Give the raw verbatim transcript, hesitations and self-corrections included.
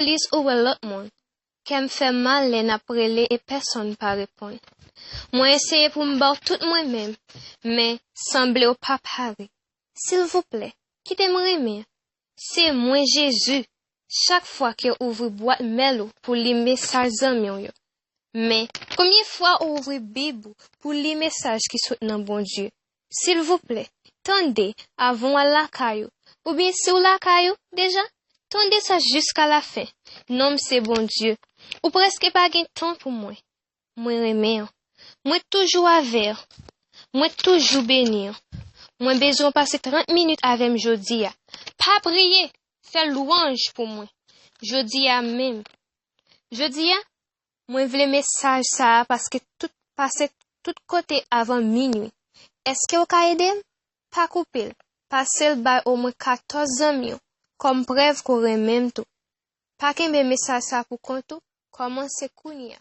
plis ou wè lòt moun. Kè m fè mal lè n ap rele e pèsonn pa reponn. Mwen eseye pou m ba w tout mwen menm, men sanble w pa pare. Silvouplè, kite m renmen. Se mwen Jezi. Chak fwa ke w ouvri bwat mèl ou pou li mesaj zanmi w yo. Men, konbyen fwa ou ouvri Bib ou pou li mesaj ki sot nan Bondye? Silvouplè, tande avan w al lakay ou. Oubyen si w lakay ou deja, tande sa jiska lafen. Non m se Bondye. Ou prèske pa gen tan pou mwen. Mwen renmen w. Mwen toujou avè w. Mwen toujou beni w. Mwen bezwen w pase trant minit avè m jodi a. Pa priye, fè lwanj pou mwen. Jodi a menm. Jodi a, mwen vle mesaj sa a paske tout pase tout kote avan minwi. Èske w ka ede m? Pa koupe l. Pase l bay omwen katòz zanmi w kòm prèv ke w renmen m tou. Pa kenbe mesaj sa pou kont ou. Kòmanse kounye a.